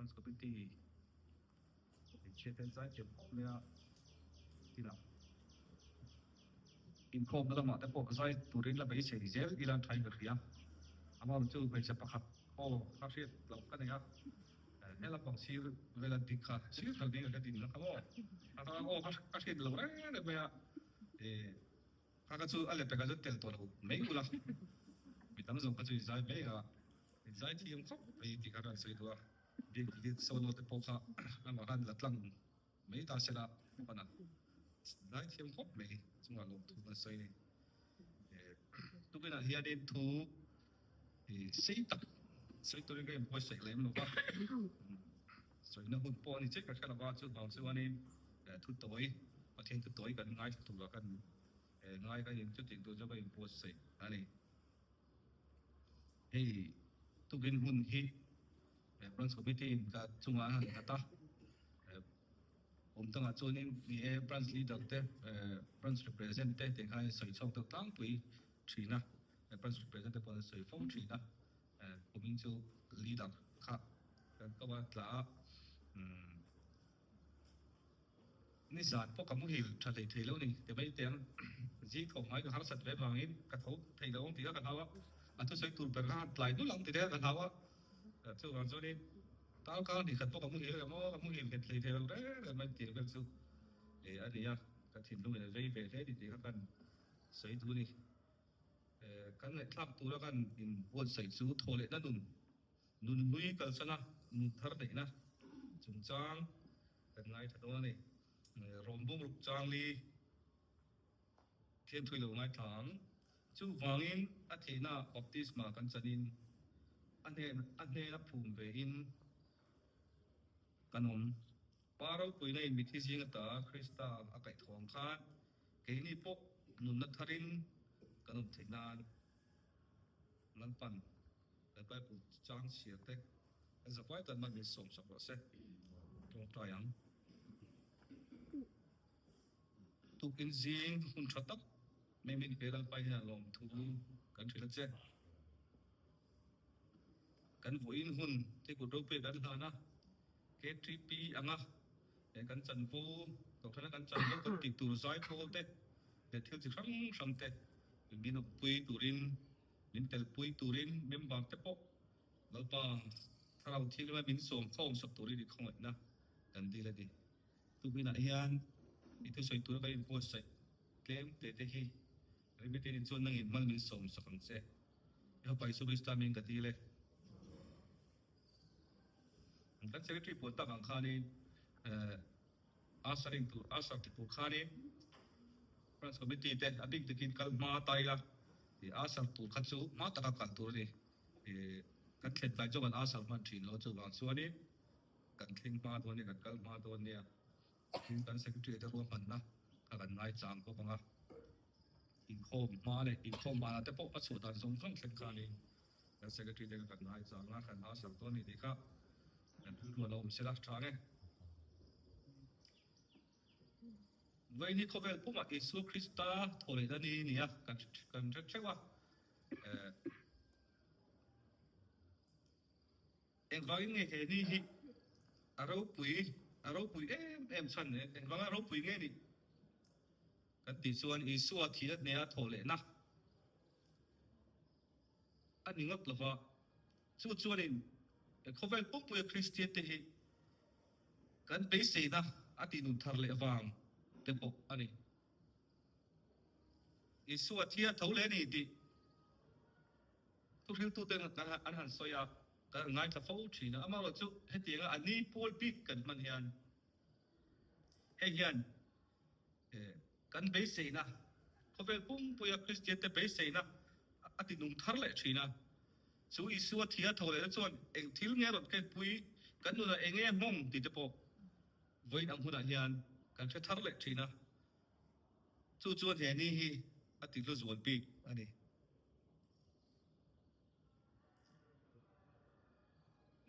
Branch Committee hmeichhia te an zai thiam khawp mai a, tinah inkhawmna lamah te pawh zai turin la beisei zel ila an thain ka hria. Amah chu hmeichhe pakhat aw ka hriat loh ka nei a, he lampang sir vel an tih kha sir kal ding ka tih na kha maw a aw ka hriat loh reng reng mai a, Kha kha chu a lepek ah chuan tel tawh lo mai ula, mi tam zawk kha chu inzai mai a, inzai thiam khawp mai tih kha ka han sawi duh a, bik takin solo te pawh kha amah khan la tlang mai ta se la hman a zai thiam khawp mai chungah lawmthu kan sawi a ni. Tukinah hianin thu sei tak sawi turin ka inbuatsaih lem lo va, sawina hun pawh a ni chiah ka hre lo va, chuvang chuanin thu tawi, Pathian thu tawi kan ngaithla tura kan ngai ka in chutih tur chu ka inbuatsaih a ni. Hei tukin hun hi Branch Committee in ka chungah an han nghat a. Awm dangah chuanin ni e branch leader te branch represent te tih khan sawi chhuak deuh tlangpui thin a, branch represent te pawh an sawi fo thin a, kumin chu leader kha kan ko a tla a, umm nizan pawh ka muhil tha hlei thei lo ni ti mai teh ang, zing thawh hmai ka harsat ve vangin ka tho thei lo ang tih kha ka hlau a, a thusawi tur ber kha tlai nulh ang tih te kha ka hlau a, chuvang chuanin. Tangka ni khat pawh ka muhil em aw, ka muhil nghet hlei thei lo reng reng mai tih vel chu eh a ni a, ka thinlungin a vei ve hle ni tih kha kan sawi duh a ni. Eh kan ngaihthlak tura kan inbuatsaih chu thawhlehna nun, nun hlui kalsana nun thar neihna chungchang kan ngaithla dawn a ni. Rawmbung ruk changli. Thiamthui lo ngaithla ang. Chuvangin a thihna baptisma kan chanin a hnen a hnena phum vein kan awm. Pa ropuina in mithi zing ata Krista a kaihthawh ang khan keini pawh nunna tharin kan awm theih nan Lalpan kan Bible chang chhiar te kan zavai tan hman min sawmsak rawh se. Tawngtai ang. Tukin zing hun tha tak mai min pe Lalpa hian lawmthu kan hrilh a che. Kan vawiin hun te kut ropui kan hlan a, KTP anga he kan chanvo, Kohhrana kan chanvo kan tih tur zaipawl te leh thil chi hrang hrang te min awmpui turin, min telpui turin member te pawh Lalpa Thlarau Thianghlim a min sawm khawm sak turin i khawngaihna kan dil a ni. Tukinah hian i thusawi tura kan inbuatsaih tlem teh te hi Remitein chuan nangin hmal min sawm sak ang che. I fapa Isu Krista min ka dil e. Kan Secretary puan tak ang khanin Usher in tur Usher ti tur khanin Branch Committee te a bik takin kal hma ta ila i Usher tur kha chu hma taka kal tur a ni. Kan thlen tlai chu kan Usher hman thin lo chuvang chuanin Kan thleng hma dawn nia, kan kal hma dawn nia, tin kan Secretary te ruahmanna kha kan ngaichang bawk ang a, inkhawm hma leh inkhawm banah te pawh a chhuah dan zawng zawng thleng khanin kan Secretary te kha kan ngaichang a, kan harsat dawn a ni tih kha kan rilru a lo awm sela tha ang e. Vawiin hi khawvel pumah Isua Krista thawhlehna ni nia kan hre theuh a, Engvangin nge he ni hi a ropui a ropui em em chhan e? Engvanga ropui nge ni? Kan tih chuan Isua thihna hnea thawh lehna a ni ngawt lova, chu chuanin khawvel pumpuia Kristian te hi kan beiseina a tihnun thar leh vang te bawk a ni. Isua thia tho leh a ni tih Thuhriltute an han sawi a, kan han ngaithla fo thin a, amaherawh chu hetianga a ni pawl bik kan hman hian hei hian kan beiseina, khawvel pumpuia Kristiante beiseina a ti nung thar leh thin a. Chu Isua thia tho lehna chuan eng thil nge rawn kenpui, kan nunah eng nge hmawng tih te pawh vawiin ang hunah hian kan hre thar leh thin a, chu chuan he ni hi a ti hlu zual bik a ni.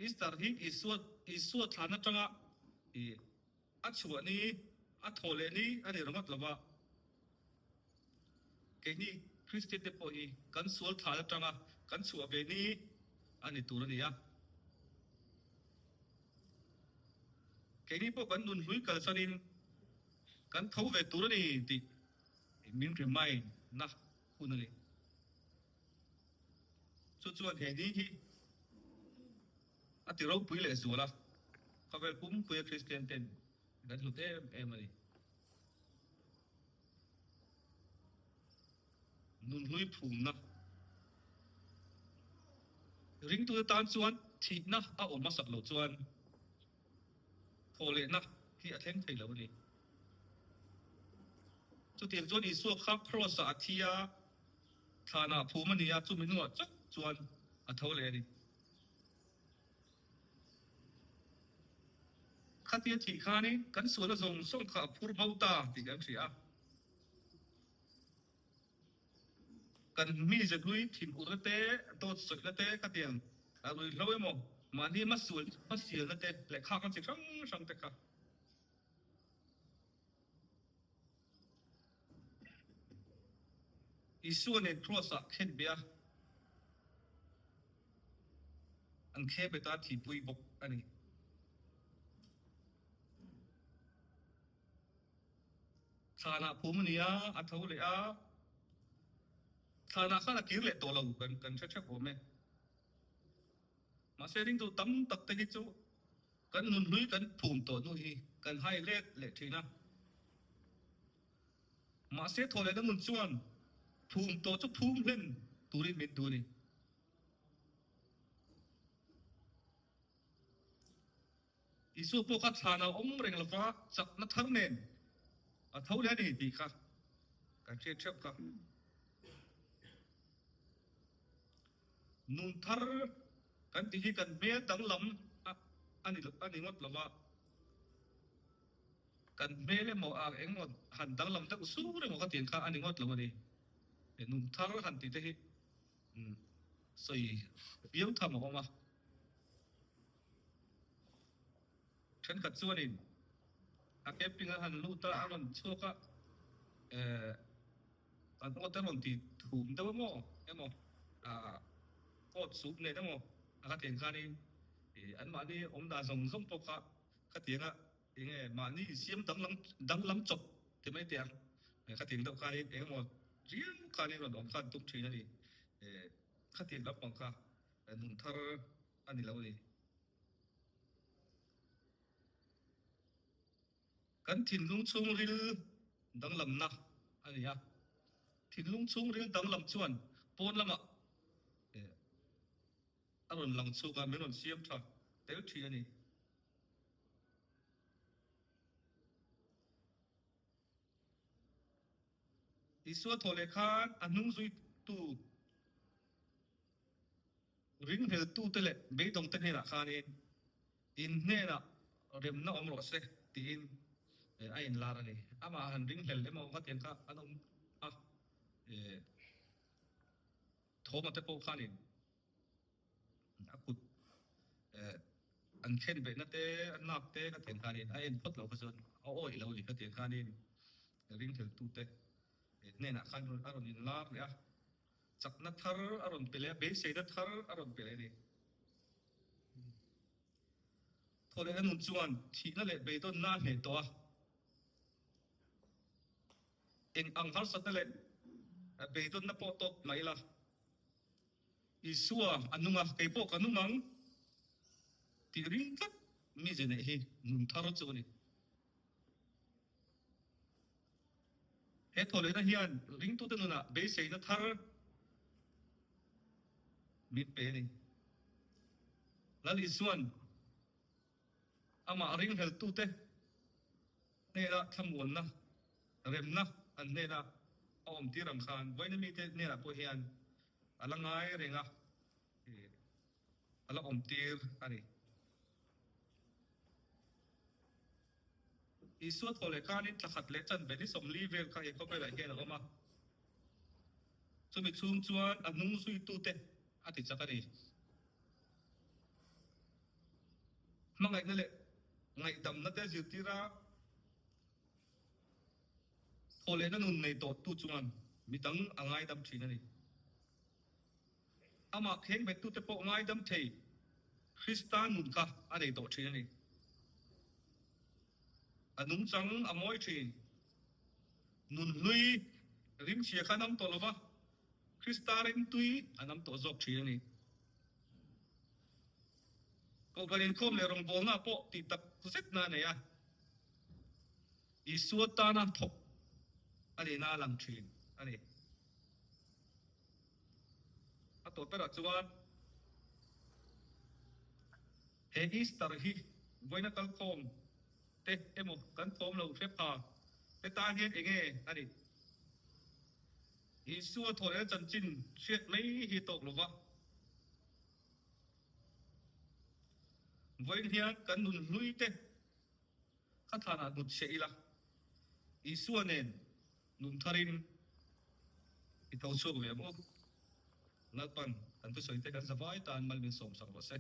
Easter hi Isua Isua thlan atanga ih a chhuah ni, a thawh leh ni a ni ringawt lo va. Keini Kristian te pawh hi kan sual thlan atanga kan chhuah ve ni a ni tur a ni a. Keini pawh kan nun hlui kalsanin kan tho ve tur a ni tih min remind na hun a ni. Chu chuan he ni hi a ti ropui leh zual a, khawvel pumpuia Kristian ten kan hlut em em a ni. Nunhlui phumna ringtute tan chuan thihna a awm hmasak loh chuan thawhlehna hi a thleng thei lo a ni. Chutiang chuan Isua kha Kraws-ah a thi a, thlanah phum a ni a, chumi hnuah chauh chuan a tho leh a ni. Khatia thih khanin kan sualna zawng zawng kha a phur bo ta tih kan hria a. Kan mize hlui thinurna te, dawt sawihna te khatiang a ruihhlo emaw mahni hmasual hmasialna te leh khakna chi hrang hrang te kha. Isua nen Kraws-ah khen bia an khe bet a thihpui bawk a ni. Thlanah phum a ni a, a tho leh a, thlanah khan a kir leh tawh lo kan kan hre theuh awm e. Mahse ringtu tam tak te hi chu kan nunhlui kan phum tawh hnu hi kan hai let leh thin a. Mahse thaw lehna nun chuan phum tawh chu phum hlen turin min duh a ni. Isua pawh kha thlan a awm reng lova chakna thar nen a tho leh a ni tih kha kan hriat theuh kha. Nun thar kan tih hi kan hmel danglam a ni a ni ngawt lova, kan hmel emaw a engemaw han danglam deuh sur emaw ka tih ang kha a ni ngawt lo a ni. Nun thar han tih te hi sawi viau tham a awm a. Thenkhat chuanin a camping a han lut a, a rawn chhuak a, eh, an awt a rawn ti thum deuh emaw emaw, ah, coat suit nen emaw a ka tiang khanin ih anmahni awm dan zawng zawng pawh kha khatiang a enge mahni insiam danglam danglam chawp ti mai teh ang, khatiang deuh khanin eng emaw riau khanin rawn awm khan tum thin a ni, eh, khatiang lampang kha nun thar a ni lo a ni. Kan thinlung chhungril danglamna a ni a, thinlung chhungril danglam chuan pawn lamah a rawn lang chhuk a, min rawn siam tha tel thin a ni. Isua thawh leh khan a hnung zuitu Ringhleltute leh beidawngte hnenah khanin in hnenah remna awm rawh se tiin a inlar a ni. Amah han ringhlel emaw khatiang kha an awm a, Thawma te pawh khanin a kut an khen behna te, a nak te khatiang khanin a en phawt loh kha chuan a awih lo a ni. Khatiang khanin ringhleltute hnenah khan a rawn inlar leh a. Chakna thar a rawn pe leh a, beiseina thar a rawn pe leh a ni. Thawhlehna nun chuan thihna leh beidawnna a hneh tawh a. Eng ang harsatna leh beidawnna pawh tawk mai ila, Isua a nung a, kei pawh ka nung ang tih ring tlat mize neih hi nun thar chu a ni. He thawhlehna hian ringtute nunah beiseina thar min pe a ni. Lal Isua'n amah ringhleltute hnena thlamuanna, remna an hnena a awmtir ang khan vawiina mite hnenah pawh hian a la ngai reng a. A la awmtir a ni. Isua thaw leh khanin thla khat leh chanve ni 40 vel kha he khawvelah hian a awm a. Chumi chhung chuan a hnung zuitute a ti chak a ni. Hmangaihna leh ngaihdamna te zirtir a thaw lehna nun nei tawhtu chuan midang a ngaidam thin a ni. Amah khengbettute pawh ngaidam thei Krista nun kha a nei tawh thin a ni. A nungchang a mawi thin. Nun hlui rimchhia kha nam tawh lova, Krista rimtui a nam tawh zawk thin a ni. Kohhran inkhawm leh rawngbawlna pawh tih tak zetna a nei a, Isua tana thawk a nihna a lang thin a ni. A tawp berah chuan he Easter hi vawiina kalkhawm te emaw kan thawm lo hre pha te tan hian enge a nih? Isua thawhlehna chanchin hriat mai hi tawk lo va. Vawiin hian kan nun hlui te kha thlanah hnut chhiah ila, Isua nen nun tharin i tho chhuak ve maw? Lalpan kan thusawi te kan zavai tan mal min sawmsak rawh se.